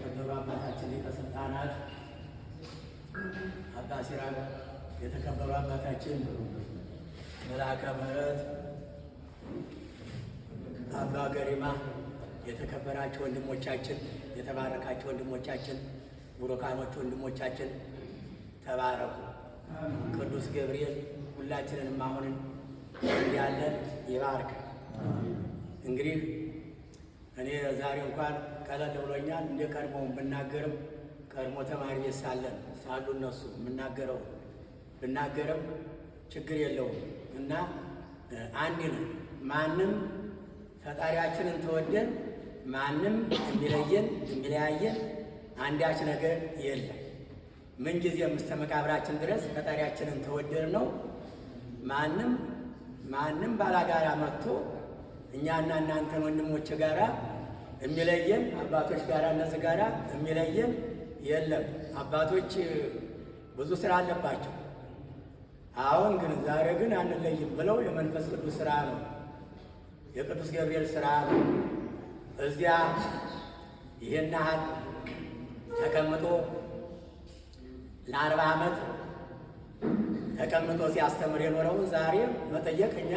የተከበሩ አባታችን ሊቀ ሥልጣናት አባ ሲራክ፣ የተከበሩ አባታችን መልአከ ምሕረት አባ ገሪማ፣ የተከበራችሁ ወንድሞቻችን፣ የተባረካችሁ ወንድሞቻችን፣ ቡሩካኖች ወንድሞቻችን ተባረኩ። ቅዱስ ገብርኤል ሁላችንንም አሁንን እንዲያለን ይባርክ። እንግዲህ እኔ ዛሬ እንኳን ቀለል ብሎኛል። እንደ ቀድሞውን ብናገርም ቀድሞ ተማሪ ቤት ሳለን ሳሉ እነሱ የምናገረው ብናገርም ችግር የለውም እና አንድ ነን። ማንም ፈጣሪያችንን ተወደን ማንም የሚለየን የሚለያየን አንዳች ነገር የለም። ምንጊዜም እስከ መቃብራችን ድረስ ፈጣሪያችንን ተወደን ነው። ማንም ማንም ባላጋራ መጥቶ እኛና እናንተን ወንድሞች ጋራ የሚለየን አባቶች ጋራ እነዚህ ጋራ የሚለየን የለም። አባቶች ብዙ ስራ አለባቸው። አሁን ግን ዛሬ ግን አንለይም ብለው የመንፈስ ቅዱስ ስራ ነው፣ የቅዱስ ገብርኤል ስራ ነው። እዚያ ይሄን ያህል ተቀምጦ ለ40 ዓመት ተቀምጦ ሲያስተምር የኖረውን ዛሬ መጠየቅ እኛ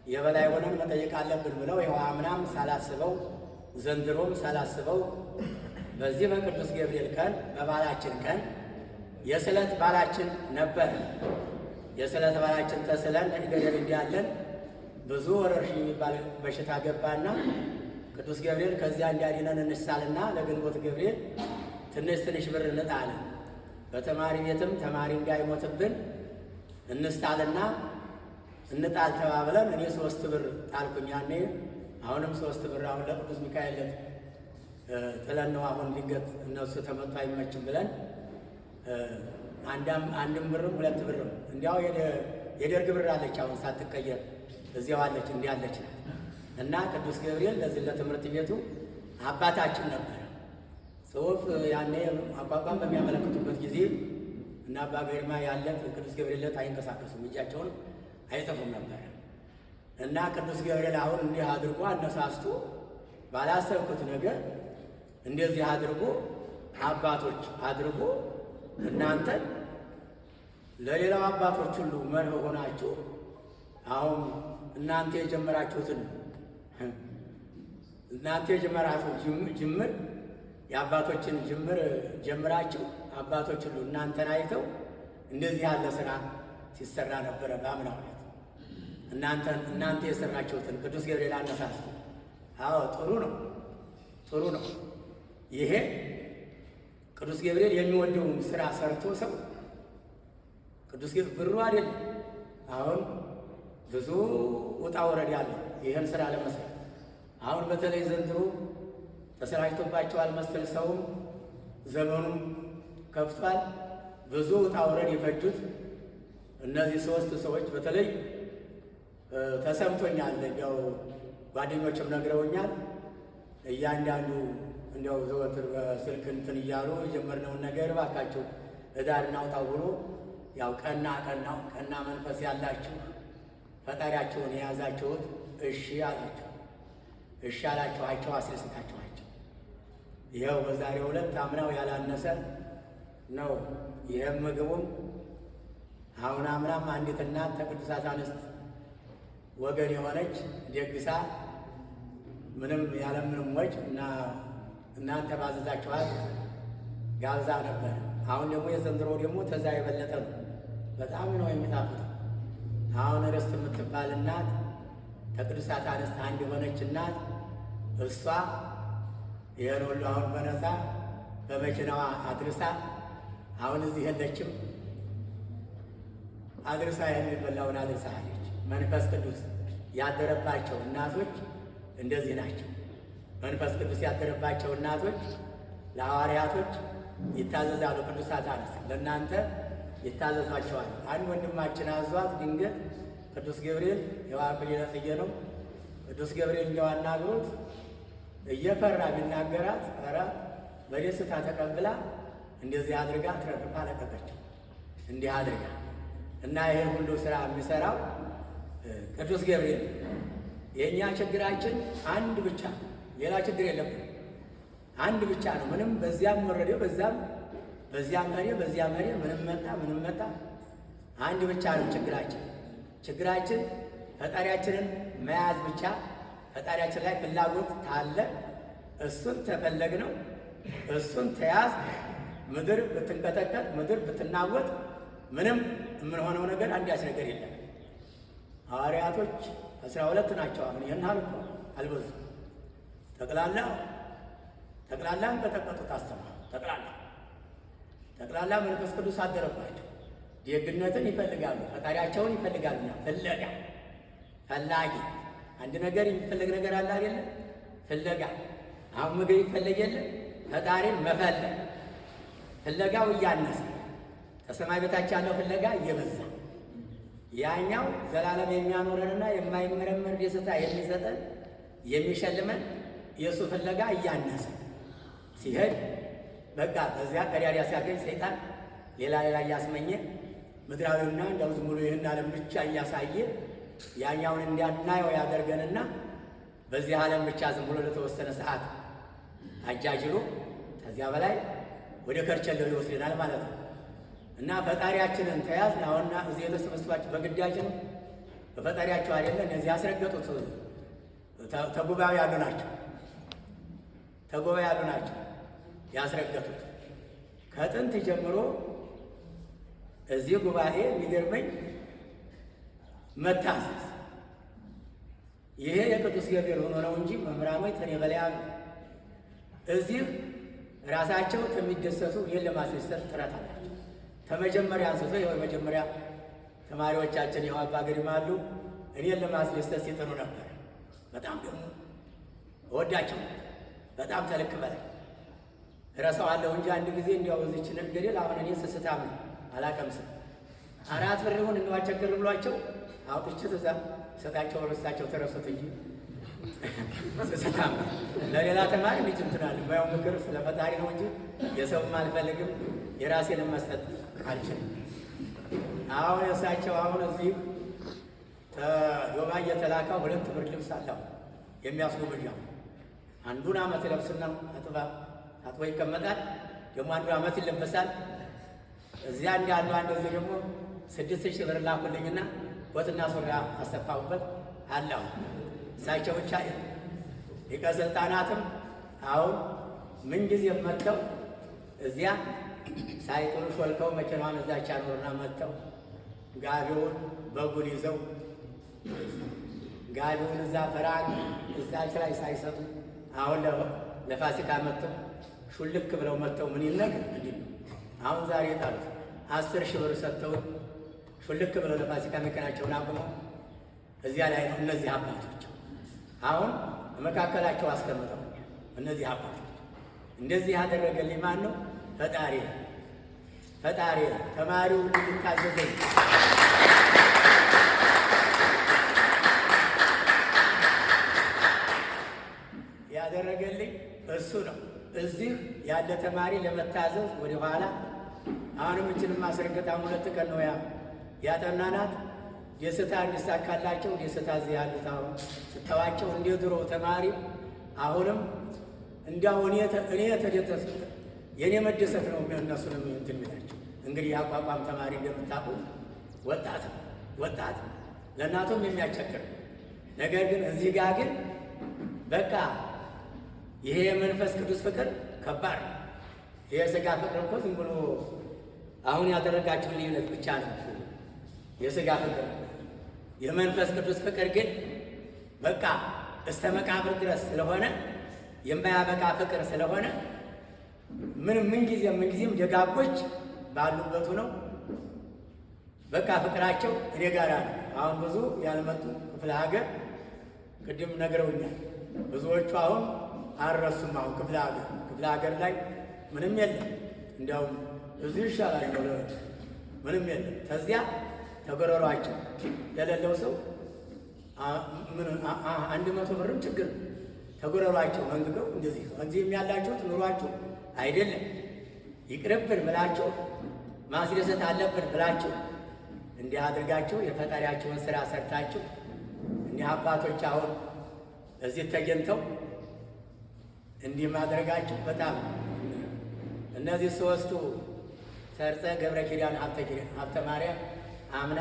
የበላይ ሆነን መጠየቅ አለብን ብለው ይኸው አምናም ሳላስበው ዘንድሮም ሳላስበው በዚህ በቅዱስ ገብርኤል ቀን በባላችን ቀን የስለት ባላችን ነበር። የስለት ባላችን ተስለን ገደል እንዲያለን ብዙ ወረርሽኝ የሚባል በሽታ ገባና ቅዱስ ገብርኤል ከዚያ እንዲያድነን እንሳልና ለግንቦት ገብርኤል ትንሽ ትንሽ ብር እንጣለን። በተማሪ ቤትም ተማሪ እንዳይሞትብን እንሳልና እንጣል ተባብለን እኔ 3 ብር ጣልኩኝ። ያኔ አሁንም 3 ብር አሁን ለቅዱስ ሚካኤል ጥለን ነው። አሁን ድንገት እነሱ ተመጡ አይመችም ብለን አንድም ብርም 2 ብርም እንዲያው የደርግ ብር አለች አሁን ሳትቀየር እዚያው አለች እንዲህ አለች ናት። እና ቅዱስ ገብርኤል ለዚህ ለትምህርት ቤቱ አባታችን ነበር። ጽሑፍ ያኔ አቋቋም በሚያመለክቱበት ጊዜ እና አባ ገሪማ ያለት ቅዱስ ገብርኤል ዕለት አይንቀሳቀሱም፣ እጃቸውን አይጽፉም ነበር። እና ቅዱስ ገብርኤል አሁን እንዲህ አድርጎ አነሳስቶ ባላሰብኩት ነገር እንደዚህ አድርጎ አባቶች አድርጎ እናንተ ለሌላው አባቶች ሁሉ መርህ ሆናችሁ አሁን እናንተ የጀመራችሁትን እናንተ የጀመራችሁት ጅምር የአባቶችን ጅምር ጀምራችሁ አባቶች ሁሉ እናንተን አይተው እንደዚህ ያለ ስራ ሲሰራ ነበረ። በአምናው ዕለት እናንተ የሰራችሁትን ቅዱስ ገብርኤል አነሳስቶ፣ አዎ ጥሩ ነው፣ ጥሩ ነው። ይሄ ቅዱስ ገብርኤል የሚወደውን ስራ ሰርቶ ሰው ቅዱስ ገብርኤል ብሩ አይደለም። አሁን ብዙ ውጣ ውረድ ያለው ይሄን ስራ ለመስራት አሁን በተለይ ዘንድሮ ተሰራጭቶባቸዋል መሰል ሰውም ዘመኑም ከፍቷል። ብዙ ውጣ ውረድ የፈጁት እነዚህ 3 ሰዎች በተለይ ተሰምቶኛል። እንደው ጓደኞችም ነግረውኛል። እያንዳንዱ እንደው ዘወትር በስልክ እንትን እያሉ የጀመርነውን ነገር እባካችሁ እዳር እናውጣው ብሎ ያው ቀና ቀናው ቀና መንፈስ ያላችሁ ፈጣሪያችሁን የያዛችሁት እሺ አላችሁ፣ እሺ አላችኋቸው፣ አስደስታችኋቸው ይኸው በዛሬው ዕለት አምናው ያላነሰ ነው። ይሄም ምግቡም አሁን አምናም አንዲት እናት ከቅዱሳት አንስት ወገን የሆነች ደግሳ ምንም ያለምንም ወጭ እና እናንተ ባዘዛችኋት ጋብዛ ነበር። አሁን ደግሞ የዘንድሮው ደግሞ ተዛ የበለጠ ነው። በጣም ነው የሚጣፍጠው። አሁን ርስት የምትባል እናት ከቅዱሳት አንስት አንድ የሆነች እናት እሷ ይሄን ሁሉ አሁን በነፃ በመኪናዋ አድርሳ አሁን እዚህ የለችም። አድርሳ ይሄን የሚበላውን አድርሳ አለች። መንፈስ ቅዱስ ያደረባቸው እናቶች እንደዚህ ናቸው። መንፈስ ቅዱስ ያደረባቸው እናቶች ለሐዋርያቶች ይታዘዛሉ። ቅዱሳት አንስት ለእናንተ ይታዘዟቸዋል። አንድ ወንድማችን አዟት ድንገት ቅዱስ ገብርኤል የዋክሊለ ጽጌ ነው። ቅዱስ ገብርኤል እንደው አናግሮት እየፈራ ቢናገራት ኧረ በደስታ ተቀብላ እንደዚህ አድርጋ ትረፍርፋ ለቀቀችው። እንዲህ አድርጋ እና ይሄን ሁሉ ስራ የሚሰራው ቅዱስ ገብርኤል። የኛ ችግራችን አንድ ብቻ፣ ሌላ ችግር የለብንም። አንድ ብቻ ነው። ምንም በዚያም ወረደ በዚያም በዚያም ሄደ በዚያም ሄደ ምንም መጣ ምንም መጣ አንድ ብቻ ነው ችግራችን። ችግራችን ፈጣሪያችንን መያዝ ብቻ። ፈጣሪያችን ላይ ፍላጎት ካለ እሱን ተፈለግነው እሱን ተያዝ፣ ምድር ብትንቀጠቀጥ ምድር ብትናወጥ ምንም የምንሆነው ነገር አንዳች ነገር የለም። ሐዋርያቶች 12 ናቸው። አሁን ይህን ያህል እኮ አልበዙም። ጠቅላላ ጠቅላላ እንቀጠቀጡት አስተማሩ። ጠቅላላ ጠቅላላ መንፈስ ቅዱስ አደረባቸው። ደግነትን ይፈልጋሉ፣ ፈጣሪያቸውን ይፈልጋሉና ፍለጋ ፈላጊ አንድ ነገር የሚፈለግ ነገር አለ አይደለ? ፍለጋ አሁን ምግብ ይፈለግ የለ ፈጣሪን መፈለግ ፍለጋው እያነሰ ከሰማይ በታች ያለው ፍለጋ እየበዛ ያኛው ዘላለም የሚያኖረንና የማይመረመር ደስታ የሚሰጠን የሚሸልመን የእሱ ፍለጋ እያነሰ ሲሄድ በቃ በዚያ ቀዳዳ ሲያገኝ ሰይጣን ሌላ ሌላ እያስመኘ ምድራዊና እንደው ዝም ብሎ ይህን ዓለም ብቻ እያሳየ ያኛውን እንዲያናየው ያደርገንና በዚህ ዓለም ብቻ ዝም ብሎ ለተወሰነ ሰዓት አጃጅሎ ከዚያ በላይ ወደ ከርቸሌው ይወስደናል ማለት ነው። እና ፈጣሪያችንን ተያዝን። አሁንና እዚህ የተሰበሰባችሁ በግዳጅ ነው፣ በፈጣሪያቸው አይደለ። እነዚህ ያስረገጡት ተጉባኤ ያሉ ናቸው፣ ተጉባኤ ያሉ ናቸው ያስረገጡት። ከጥንት ጀምሮ እዚህ ጉባኤ የሚገርመኝ መታዘዝ፣ ይሄ የቅዱስ ገብርኤል ሆኖ ነው እንጂ መምህራኖች ከእኔ በላይ አሉ። እዚህ ራሳቸው ከሚደሰቱ እኔን ለማስደሰት ጥረት አላቸው። ከመጀመሪያ አንስቶ ይኸው የመጀመሪያ ተማሪዎቻችን ይኸው አባ ግርማ አሉ። እኔን ለማስደሰት ሲጥሩ ነበር። በጣም ደግሞ እወዳቸው ነበር። በጣም ተልክ በላይ እረሳዋለሁ እንጂ አንድ ጊዜ እንዲያው እዚች ገደል አሁን እኔ ስስታም ነው አላቀምስም። 4 ብር ይሁን እንደው አቸግር ብሏቸው አውጥቼ እዛ ሰጣቸው ረሳቸው ተረሱት እንጂ ስስታም ለሌላ ተማሪ ልጅ እንትናል የማየው ምክር ስለ ፈጣሪ ነው እንጂ የሰውም አልፈልግም የራሴንም መስጠት አልችልም። አሁን እሳቸው አሁን እዚህ ተዶማ እየተላከ 2 ብርድ ልብስ አለው የሚያስጎበዣው አንዱን ዓመት ለብስና አጥባ አጥቦ ይቀመጣል። ደግሞ አንዱ ዓመት ይለበሳል። እዚያ እንዳሉ አንደዚህ ደግሞ 6,000 ብር ላኩልኝና ኮትና ሱሪ አሰፋሁበት አለሁ። እሳቸው ብቻ ሊቀ ስልጣናትም አሁን ምንጊዜም መጥተው እዚያ ሳይጥሉ ሾልከው መኪናዋን እዛች ያኖሩና መጥተው ጋቢውን በጉን ይዘው ጋቢውን እዛ ፍራንክ እዛች ላይ ሳይሰጡ አሁን ለፋሲካ መጥተው ሹልክ ብለው መጥተው ምን ይነገር እንዲህ ነው። አሁን ዛሬ የጣሉት 10,000 ብር ሰጥተው ሹልክ ብለው ለፋሲካ መኪናቸውን አቁመው እዚያ ላይ ነው። እነዚህ አባቶች አሁን መካከላቸው አስቀምጠው እነዚህ አባቶች እንደዚህ ያደረገልኝ ማን ነው? ፈጣሪ ፈጣሪ። ተማሪው ሁሉ ሊታዘዘኝ ያደረገልኝ እሱ ነው። እዚህ ያለ ተማሪ ለመታዘዝ ወደ ኋላ አሁንም እችንም ማስረገጥ አሁን 2 ቀን ነው ያጠናናት። ደስታ እንዲሳካላቸው ደስታ እዚህ ያሉት አሁን ስተዋቸው እንደ ድሮ ተማሪ አሁንም እንዲያው እኔ ተደሰትኩት የእኔ መደሰት ነው እነሱንም እንትን የሚላቸው። እንግዲህ የአቋቋም ተማሪ እንደምታውቁት ወጣት ነው ወጣት ለእናቱም የሚያስቸግር ነገር ግን እዚህ ጋር ግን በቃ ይሄ የመንፈስ ቅዱስ ፍቅር ከባድ ነው። ይሄ የሥጋ ፍቅር እኮ ዝም ብሎ አሁን ያደረጋችሁ ልዩነት ብቻ ነው የሥጋ ፍቅር። የመንፈስ ቅዱስ ፍቅር ግን በቃ እስከ መቃብር ድረስ ስለሆነ የማያበቃ ፍቅር ስለሆነ ምንም ምንጊዜም ምንጊዜም ደጋጎች ባሉበት ነው። በቃ ፍቅራቸው እኔ ጋር ነው። አሁን ብዙ ያልመጡ ክፍለ ሀገር ቅድም ነግረውኛል። ብዙዎቹ አሁን አልረሱም። አሁን ክፍለ ሀገር ክፍለ ሀገር ላይ ምንም የለም። እንዲያውም እዚሁ ይሻላል ነው ምንም የለም። ከዚያ ተጎረሯቸው ለሌለው ሰው 100 ብርም ችግር ተጎረሯቸው መንግገው እንደዚህ እዚህም ያላችሁት ኑሯችሁ አይደለም ይቅርብን ብላችሁ ማስደሰት አለብን ብላችሁ እንዲህ አድርጋችሁ የፈጣሪያችሁን ስራ ሰርታችሁ እኒህ አባቶች አሁን እዚህ ተገኝተው እንዲህ ማድረጋችሁ በጣም እነዚህ ሶስቱ ሰርጸ ገብረ ኪዳን ሀብተ ማርያም አምና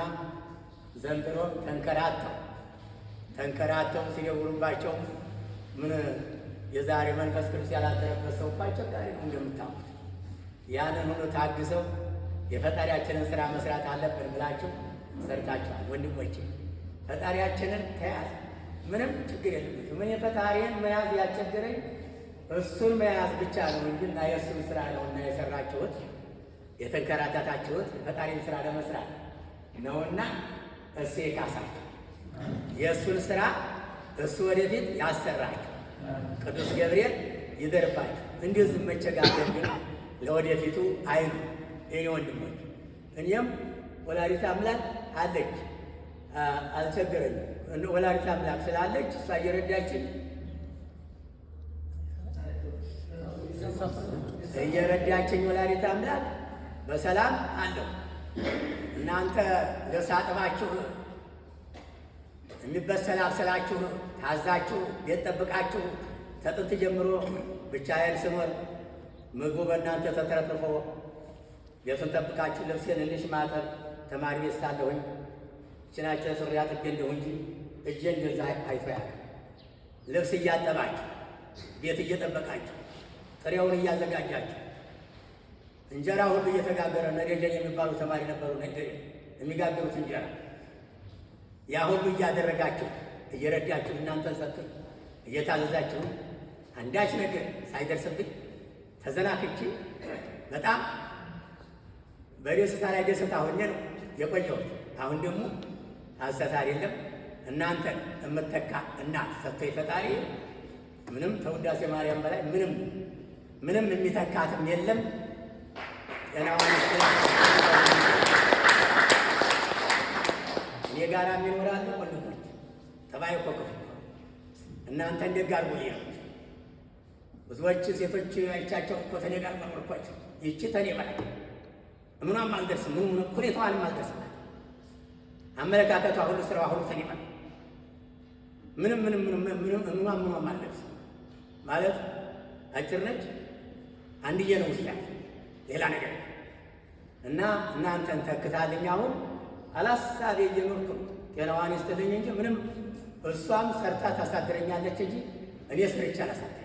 ዘንድሮም ተንከራተው ተንከራተው ሲደውሉባቸው ምን የዛሬ መንፈስ ቅዱስ ያላደረበት ሰው እኮ አስቸጋሪ ነው እንደምታውቁት። ያንን ሁሉ ታግሰው የፈጣሪያችንን ስራ መስራት አለብን ብላችሁ ሰርታችኋል። ወንድሞቼ ፈጣሪያችንን ተያዝ፣ ምንም ችግር የለበትም። እኔ ፈጣሪን መያዝ ያስቸገረኝ እሱን መያዝ ብቻ ነው እንጂ እና የእሱን ስራ ነው እና የሰራችሁት የተንከራተታችሁት የፈጣሪን ስራ ለመስራት ነውና እሱ የካሳችሁ የእሱን ስራ እሱ ወደፊት ያሰራችሁ ቅዱስ ገብርኤል ይደርባችሁ። እንደዚህ መቸጋገር ግን ለወደፊቱ አይኑ እኔ ወንድሞች እኔም ወላዲተ አምላክ አለች አልቸገረኝም። ወላዲተ አምላክ ስላለች እሷ እየረዳችን እየረዳችኝ ወላዲተ አምላክ በሰላም አለሁ። እናንተ ልብስ አጥባችሁ የሚበሰል አብስላችሁ ታዛችሁ ቤት ጠብቃችሁ ከጥንት ጀምሮ ብቻዬን ስኖር ምግቡ በእናንተ ተትረፍርፎ ቤቱን ጠብቃችሁ ልብሴን እንሽ ማጠብ ተማሪ ቤት ሳለሁኝ ችናቸው ሱሪ አጥቤ እንደሁ እንጂ እጄ እንደዛ አይቶ ያውቅም። ልብስ እያጠባችሁ ቤት እየጠበቃችሁ ጥሬውን እያዘጋጃችሁ እንጀራ ሁሉ እየተጋገረ ነደጀን የሚባሉ ተማሪ ነበሩ። ነደጀን የሚጋግሩት እንጀራ ያ ሁሉ እያደረጋችሁ እየረዳችሁ እናንተን ሰጥቶ እየታዘዛችሁ አንዳች ነገር ሳይደርስብኝ ተዘናክቼ በጣም በደስታ ላይ ደስታ ሆኜ ነው የቆየሁት። አሁን ደግሞ ሐሰት አይደለም እናንተን የምተካ እናት ሰጥቶኝ ፈጣሪ ምንም ተውዳሴ ማርያም በላይ ምንም ምንም የሚተካትም የለም። ጤናዋን እኔ ጋር የሚኖራሉ ወንድሞች ጠባይ እኮ ክፉ እናንተ እንደ ጋር ጉል ነው። ብዙዎች ሴቶች አይቻቸው እኮ ተኔ ጋር መኖር እኮ ይቺ ተኔ በላይ ምኗም አልደርስም፣ ምኑ ሁኔታዋንም አልደርስም። አመለካከቷ ሁሉ ስራዋ ሁሉ ተኔ በላይ ምንም ምንም ምንም ምንም ምኗም ምኗም አልደርስም ማለት አጭር ነች። አንድዬ ነው ውስጥ ሌላ ነገር እና እናንተን ተክታልኝ አሁን አላሳቤ እየኖርኩ ነው። ጤናዋን ይስጥልኝ እንጂ ምንም እሷም ሰርታ ታሳድረኛለች እንጂ እኔ ሰርቼ አላሳድራትም።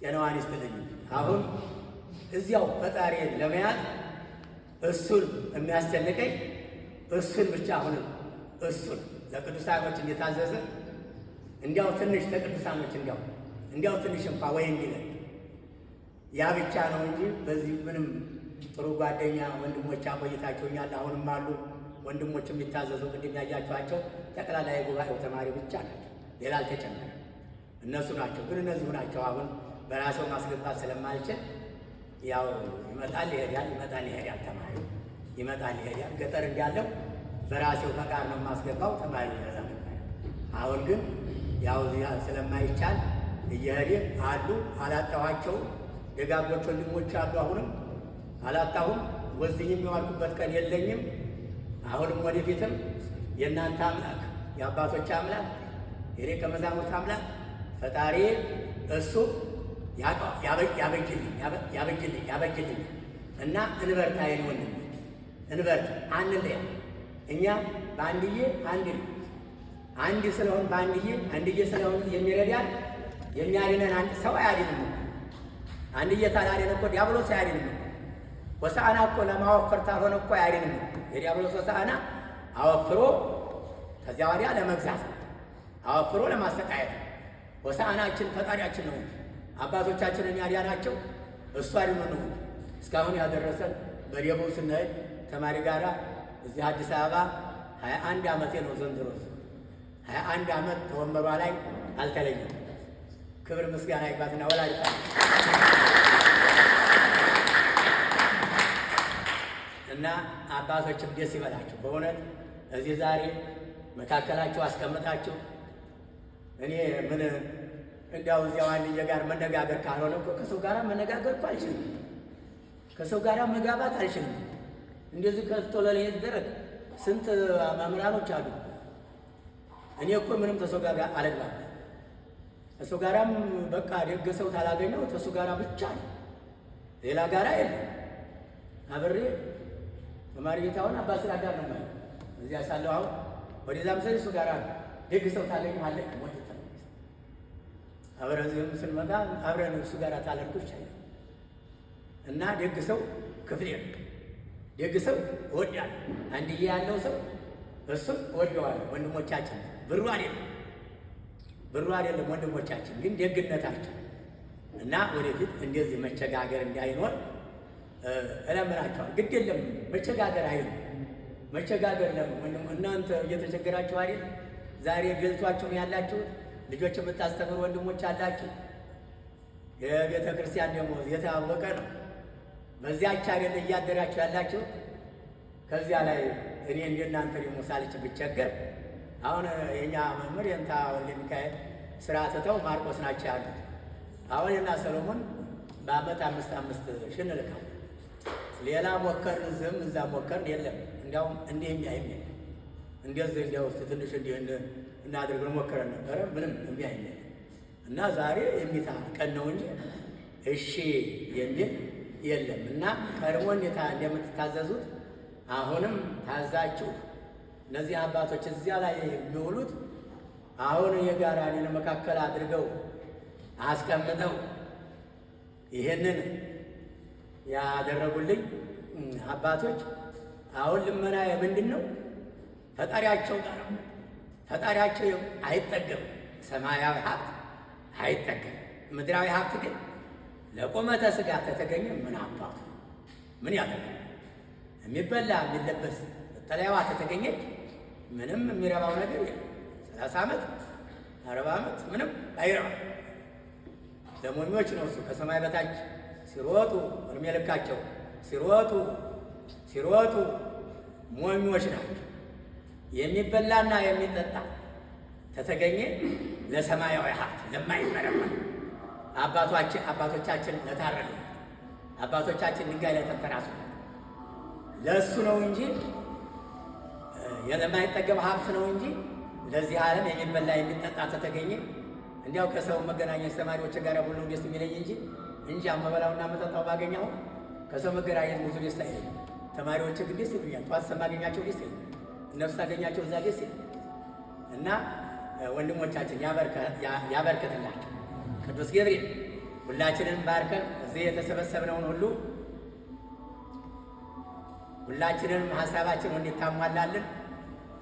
ጤናዋን ይስጥልኝ እንጂ አሁን እዚያው ፈጣሪን ለመያዝ እሱን የሚያስጨንቀኝ እሱን ብቻ አሁንም እሱን ለቅዱሳኖች እንደታዘዘ እንዲያው ትንሽ ለቅዱሳኖች እንዲያው እንዲያው ትንሽ እንኳ ወይ እንዲለን ያ ብቻ ነው እንጂ በዚህ ምንም ጥሩ ጓደኛ ወንድሞች አቆይታቸውኛል። አሁንም አሉ ወንድሞች የሚታዘዙ ቅድም ያያችኋቸው ጠቅላላ የጉባኤው ተማሪ ብቻ ናቸው። ሌላ አልተጨመረም። እነሱ ናቸው። ግን እነዚሁ ናቸው። አሁን በራሴው ማስገባት ስለማልችል ያው ይመጣል ይሄዳል፣ ይመጣል ይሄዳል፣ ተማሪው ይመጣል ይሄዳል። ገጠር እንዳለው በራሴው ፈቃድ ነው የማስገባው፣ ተማሪው ይበዛ ነበር። አሁን ግን ያው ስለማይቻል እየሄደ አሉ። አላጣኋቸውም። ደጋጎች ወንድሞች አሉ። አሁንም አላጣሁም። ወዝኝም የዋልኩበት ቀን የለኝም። አሁንም ወደፊትም የእናንተ አምላክ የአባቶች አምላክ የደቀ መዛሙርት አምላክ ፈጣሪ እሱ ያበጅልኝ ያበጅልኝ ያበጅልኝ እና እንበርታ፣ የኔ ወንድሞች እንበርታ፣ አንለያ። እኛ በአንድዬ አንድ ነው። አንድ ስለሆን በአንድዬ አንድዬ ስለሆን የሚረዳን የሚያድነን አንድ ሰው አያድንም እኮ አንድዬ ታላድን እኮ ዲያብሎስ አያድንም እኮ። ሆሳዕና እኮ ለማወፈር ታልሆነ እኮ አያድንም እኮ። የዲያብሎስ ሆሳዕና አወፍሮ ከዚያ ወዲያ ለመግዛት ነው፣ አወፍሮ ለማሰቃየት ነው። ሆሳዕናችን ፈጣሪያችን ነው እንጂ አባቶቻችንን ያዳናቸው እሱ አድኖ ነው እንጂ እስካሁን ያደረሰን። በደቡብ ስንሄድ ተማሪ ጋራ እዚህ አዲስ አበባ 21 ዓመቴ ነው ዘንድሮ። 21 ዓመት ተወንበሯ ላይ አልተለየም። ክብር ምስጋና ይግባትና ወላዲተ እና አባቶችም ደስ ይበላችሁ። በእውነት እዚህ ዛሬ መካከላችሁ አስቀምጣችሁ እኔ ምን እንዲያው እዚያው አንድዬ ጋር መነጋገር ካልሆነ እኮ ከሰው ጋር መነጋገር እኮ አልችልም። ከሰው ጋር መጋባት አልችልም። እንደዚህ ከቶ ለኔ ደረግ ስንት መምህራኖች አሉ። እኔ እኮ ምንም ከሰው ጋር አልግባባም። እሱ ጋራም በቃ ደግ ሰው ታላገኘው እሱ ጋራ ብቻ ነው፣ ሌላ ጋራ የለም። አብሬ ተማሪ ጌታሁን አባ ስራ ጋር ነው ማለት እዚያ ሳለሁ አሁን ወደዛም ስል እሱ ጋራ ነው። ደግ ሰው ታገኘው አለቅ ሞት አብረን እዚህም ስንመጣ አብረን እሱ ጋር ታለርኩ ይቻላል እና ደግ ሰው ክፍሌ ነው። ደግ ሰው እወዳለሁ። አንድዬ ያለው ሰው እሱም እወደዋለሁ። ወንድሞቻችን ብሩ አይደለም ብሩ አይደለም ወንድሞቻችን፣ ግን ደግነታቸው እና ወደፊት እንደዚህ መቸጋገር እንዳይኖር እለምናቸዋል። ግድ የለም መቸጋገር አይኖር። መቸጋገር ለምን ወንድም እናንተ እየተቸገራችሁ አይደል? ዛሬ ገልቷችሁ ነው ያላችሁት። ልጆች የምታስተምሩ ወንድሞች አላችሁ። የቤተ ክርስቲያን ደሞዝ የታወቀ ነው። በዚያች አይደል እያደራችሁ ያላችሁት። ከዚያ ላይ እኔ እንደናንተ ደግሞ ሳልች ብቸገር አሁን የኛ መምህር የንታ ወልደ ሚካኤል ስራ ትተው ማርቆስ ናቸው ያሉት። አሁን እና ሰሎሞን በአመት 5 5 ሺህ እንልካለን። ሌላ ሞከርን፣ ዝም እዛ ሞከርን፣ የለም። እንዲያውም እንዲህ የሚያይም የለም። እንደዚህ እንዲያው እስኪ ትንሽ እንዲህ እናድርግ ሞከረን ነበረ፣ ምንም የሚያይም የለም። እና ዛሬ የሚታ ቀን ነው እንጂ እሺ የሚል የለም። እና ቀድሞ እንዴታ እንደምትታዘዙት አሁንም ታዛችሁ እነዚህ አባቶች እዚያ ላይ የሚውሉት አሁን የጋራ እኔን መካከል አድርገው አስቀምጠው ይህንን ያደረጉልኝ አባቶች አሁን ልመና ምንድን ነው? ፈጣሪያቸው ጋር ፈጣሪያቸው አይጠገብም። ሰማያዊ ሀብት አይጠገብም። ምድራዊ ሀብት ግን ለቁመተ ሥጋ ተተገኘ ምን አባቱ ምን ያደርጋል? የሚበላ የሚለበስ መጠለያዋ ተተገኘች ምንም የሚረባው ነገር የለም። 30 ዓመት 40 ዓመት ምንም አይረባም። ለሞኞች ነው እሱ። ከሰማይ በታች ሲሮጡ እድሜ ልካቸው ሲሮጡ ሲሮጡ ሞኞች ናቸው። የሚበላና የሚጠጣ ተተገኘ ለሰማያዊ ሀብት ለማይመረመር አባቶቻችን ለታረዱ አባቶቻችን ድንጋይ ለተንተራሱ ለእሱ ነው እንጂ ለማይጠገብ ሀብት ነው እንጂ ለዚህ ዓለም የሚበላ የሚጠጣ ተተገኘ እንዲያው ከሰው መገናኘት ተማሪዎች ጋር ሁሉ ደስ የሚለኝ እንጂ አመበላውና መጠጣው ባገኘው ከሰው መገናኘት ብዙ ደስ አይለኝም። ተማሪዎች ግን ደስ ይሉኛል። ጠዋት ስማገኛቸው ደስ ይለኛል። እነሱ ሳገኛቸው እዛ ደስ ይለኛል። እና ወንድሞቻችን ያበርክትላቸው ቅዱስ ገብርኤል ሁላችንን ባርከን እዚህ የተሰበሰብነውን ሁሉ ሁላችንንም ሀሳባችን እንዲታሟላልን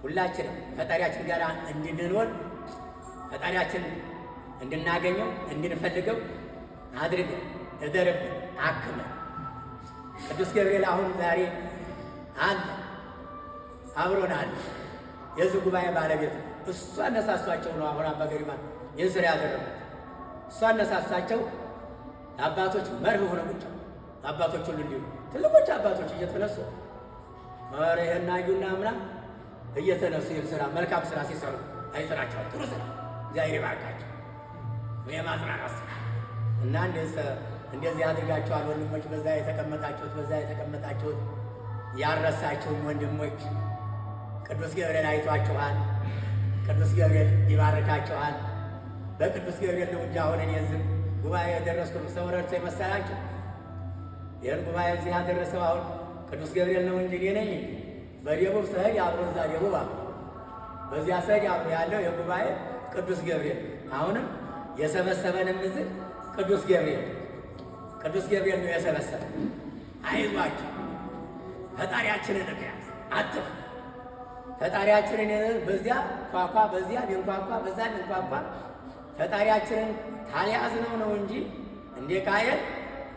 ሁላችንም ፈጣሪያችን ጋር እንድንኖር ፈጣሪያችን እንድናገኘው እንድንፈልገው አድርገን እደርብን አክመን ቅዱስ ገብርኤል አሁን ዛሬ አለ አብሮን አለ። የዚህ ጉባኤ ባለቤት ነው። እሱ አነሳሷቸው ነው። አሁን አባ ገሪማ ይህን ስራ ያደረጉት እሱ አነሳሳቸው። አባቶች መርህ ሆነ ቁጭ አባቶች ሁሉ እንዲሁ ትልቆች አባቶች እየተነሱ ኧረ ይሄን አዩና ምና እየተነሱ ይህን ስራ መልካም ስራ ሲሰሩ አይተናቸዋል። ጥሩ ስራ እግዚአብሔር ይባርካቸው። የማጽናናት ስራ እና እንደዚህ አድርጋቸዋል ወንድሞች፣ በዛ የተቀመጣችሁት በዛ የተቀመጣችሁት ያልረሳችሁም ወንድሞች ቅዱስ ገብርኤል አይቷችኋል። ቅዱስ ገብርኤል ይባርካችኋል። በቅዱስ ገብርኤል ነው እንጂ አሁን እኔ እዚህ ጉባኤ የደረስኩ ሰው ረድቶ የመሰላችሁ? ይህን ጉባኤ እዚህ ያደረሰው አሁን ቅዱስ ገብርኤል ነው እንጂ እኔ ነኝ። በደቡብ ስሄድ አብሮ እዛ ደቡብ አብሮ በዚያ ስሄድ አብሮ ያለው የጉባኤ ቅዱስ ገብርኤል አሁንም የሰበሰበንም እዚህ ቅዱስ ገብርኤል ቅዱስ ገብርኤል ነው የሰበሰበ። አይዟችሁ ፈጣሪያችንን እንያዝ፣ አትፍ ፈጣሪያችንን በዚያ ኳኳ በዚያ ቢንኳኳ በዛ ቢንኳኳ ፈጣሪያችንን ካልያዝነው ነው እንጂ እንደ ቃየል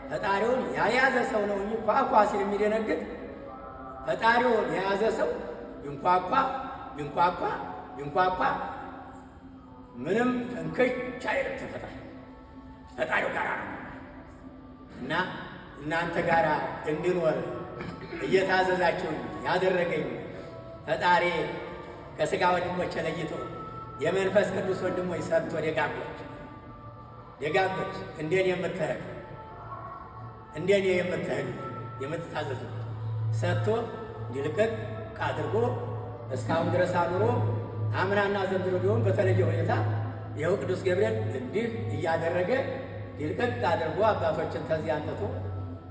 ፈጣሪውን ያልያዘ ሰው ነው እንጂ ኳኳ ሲል የሚደነግጥ። ፈጣሪውን የያዘ ሰው ቢንኳኳ ቢንኳኳ ቢንኳኳ ምንም እንክች አይልም። ተፈጣሪ ፈጣሪው ጋር ነው እና እናንተ ጋር እንድኖር እየታዘዛችሁ ያደረገኝ ፈጣሪ ከሥጋ ወንድሞች ለይቶ የመንፈስ ቅዱስ ወንድሞች ሰጥቶ ደጋጎች ደጋጎች እንደኔ የምትሄዱ እንደኔ የምትሄዱ የምትታዘዙ ሰጥቶ እንዲልቅቅ አድርጎ እስካሁን ድረስ አኑሮ አምናና ዘንድሮ ቢሆን በተለየ ሁኔታ ይኸው ቅዱስ ገብርኤል እንዲህ እያደረገ ድርቅቅ አድርጎ አባቶችን ተዚህ አንጥቶ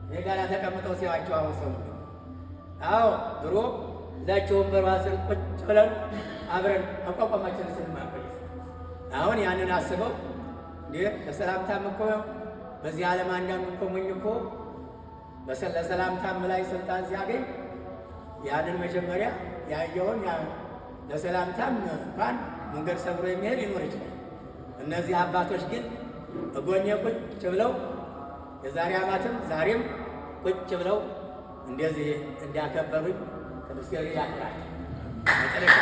እኔ ጋር ተቀምጠው ሲያቸው አሁን ሰው። አዎ፣ ድሮ እዛቸው ወንበሯ ስር ቁጭ ብለን አብረን አቋቋማችን ስንማቆይ አሁን ያንን አስበው እንዴ ለሰላምታም እኮ በዚህ ዓለም አንዳንዱ እኮ ሞኝ እኮ ለሰላምታም ላይ ስልጣን ሲያገኝ ያንን መጀመሪያ ያየውን ለሰላምታም እንኳን መንገድ ሰብሮ የሚሄድ ሊኖር ይችላል። እነዚህ አባቶች ግን እጎኔ ቁጭ ብለው የዛሬ ዓመትም ዛሬም ቁጭ ብለው እንደዚህ እንዲያከበሩኝ ቅዱስ ገብርኤል ያክብራቸው። መጨረሻ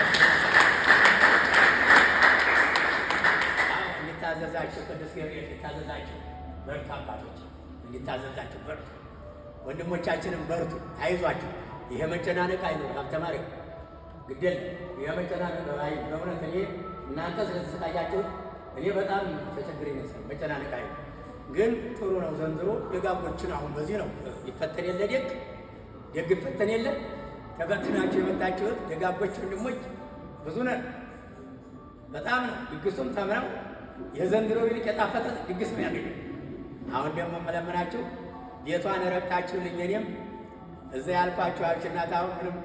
እንዲታዘዛቸው ቅዱስ ገብርኤል እንዲታዘዛቸው በርቱ፣ አባቶች እንዲታዘዛቸው በርቱ፣ ወንድሞቻችንም በርቱ፣ አይዟቸው። ይሄ መጨናነቅ አይኖር። ሀብተ ማርያም ግደል ይሄ መጨናነቅ በእውነት እኔ እናንተ ስለተሰቃያችሁት እኔ በጣም ተቸግሬ ይመስላል። መጨናነቅ አይኖር ግን ጥሩ ነው። ዘንድሮ ደጋጎችን አሁን በዚህ ነው ይፈተን የለ ደግ ደግ ይፈተን የለ። ተፈትናችሁ የመጣችሁት ደጋጎች ወንድሞች ብዙ ነን። በጣም ነው ድግሱም ተምረው የዘንድሮ ይልቅ የጣፈጠ ድግስ ነው ያገኘው። አሁን ደግሞ መለመናችሁ ቤቷን ረግጣችሁልኝ እኔም እዛ ያልኳችሁ ያች እናት አሁን ምንም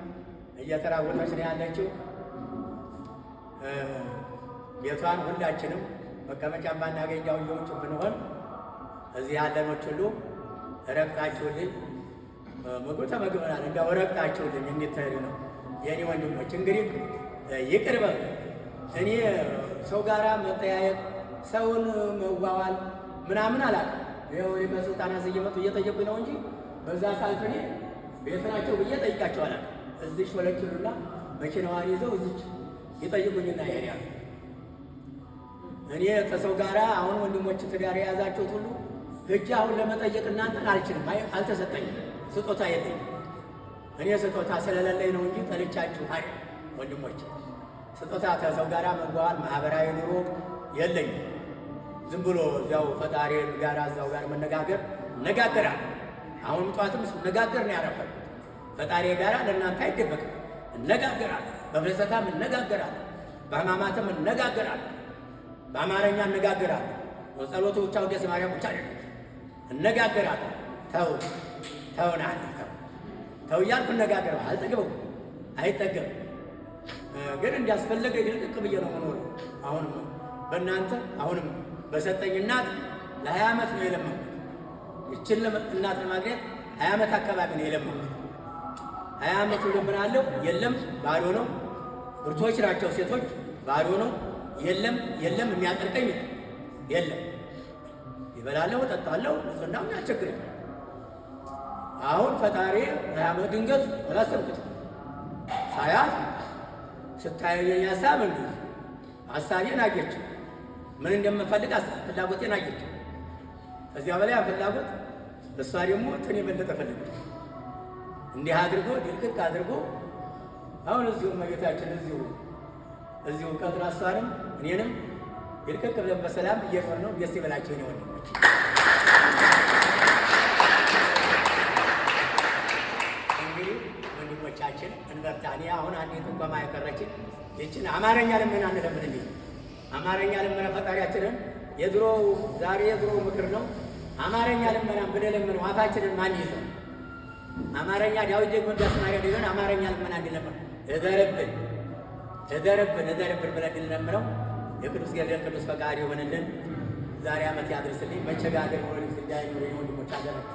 እየተራወጠች ነው ያለችው። ቤቷን ሁላችንም መቀመጫ ባናገኝ ያው እየውጭ ብንሆን እዚህ ያለኖች ሁሉ ረግጣችሁልኝ ምግብ ተመግበናል። እንዲያው ረግጣችሁልኝ እንድትሄዱ ነው የእኔ ወንድሞች። እንግዲህ ይቅር በሉ። እኔ ሰው ጋራ መጠያየቅ ሰውን መዋዋል ምናምን አላውቅም። ይኸው በስልጣናት እየመጡ እየጠየቁኝ ነው እንጂ በዛ ሳልፍ እኔ ቤት ናቸው ብዬ ጠይቃቸው አላውቅም። እዚች ወለች ይሉና መኪናዋን ይዘው እዚች ይጠይቁኝና ይሄዳሉ። እኔ ከሰው ጋራ አሁን ወንድሞች ትዳር የያዛችሁት ሁሉ ሂጄ አሁን ለመጠየቅ እናንተን አልችልም። አይ አልተሰጠኝም፣ ስጦታ የለኝም። እኔ ስጦታ ስለሌለኝ ነው እንጂ ጠልቻችሁ አይደል ወንድሞች። ስጦታ ከሰው ጋራ መዋዋል ማህበራዊ ኑሮ የለኝም። ዝም ብሎ እዚያው ፈጣሪን ጋር እዛው ጋር መነጋገር እነጋገራለሁ። አሁንም ጠዋትም ስነጋገር ነው ያረፈድኩት። ፈጣሪ ጋራ ለእናንተ አይደበቅም። እነጋገራለሁ። በፍልሰታም እነጋገራለሁ፣ በሕማማትም እነጋገራለሁ፣ በአማርኛ እነጋገራለሁ። ጸሎቱ ብቻ ውዳሴ ማርያም ብቻ አይደለም፣ እነጋገራለሁ። ተው ተውና ተው ተው እያልኩ እነጋገረው አልጠግበው አይጠገብም። ግን እንዲያስፈለገ ድልቅቅ ብዬ ነው መኖረው። አሁንም በእናንተ አሁንም በሰጠኝ እናት ለ20 ዓመት ነው የለመንኩት። ይችን እናት ለማግኘት 20 ዓመት አካባቢ ነው የለመንኩት። 20 ዓመቱ ለምናለሁ፣ የለም፣ ባዶ ነው። ብርቶች ናቸው ሴቶች፣ ባዶ ነው። የለም የለም፣ የሚያጠርቀኝ የለም። ይበላለሁ፣ እጠጣለሁ፣ ንጽህናም ያስቸግረኛል። አሁን ፈጣሪ 20 ዓመት ድንገት አላሰብኩትም። ሳያት ስታየኝ ሀሳብ እንዲህ ሀሳቤን አየችው። ምን እንደምፈልግ ፍላጎቴን አየችው። ከዚያ በላይ ፍላጎት እሷ ደግሞ እንትን የበለጠ ፈለገች። እንዲህ አድርጎ ድልቅቅ አድርጎ አሁን እዚሁ እመቤታችን እዚሁ እዚሁ ቀጥራ እሷንም እኔንም ድልቅቅ ብለን በሰላም እየኖርን ነው። ደስ ይበላቸው የኔ ወንድሞች። እንግዲህ ወንድሞቻችን እንበርታ። እኔ አሁን አንድ ጥቆማ የቀረችን ይችን አማርኛ ልመና እንለምን እንጂ አማርኛ ልመና ፈጣሪያችንን የድሮ ዛሬ የድሮ ምክር ነው። አማርኛ ልመና ብንለምነው አፋችንን ማን ይዘው? አማርኛ ዳዊት ደግሞ እንዳስማሪያ ቢሆን አማርኛ ልመና እንዲለምን እደርብን እደርብን እደርብን ብለን እንለምነው። የቅዱስ ገብርኤል ቅዱስ ፈቃድ ይሆንልን። ዛሬ ዓመት ያድርስልኝ። መቸጋገር ወደፊት እንዳይኖር ወንድሞች አደራችሁ።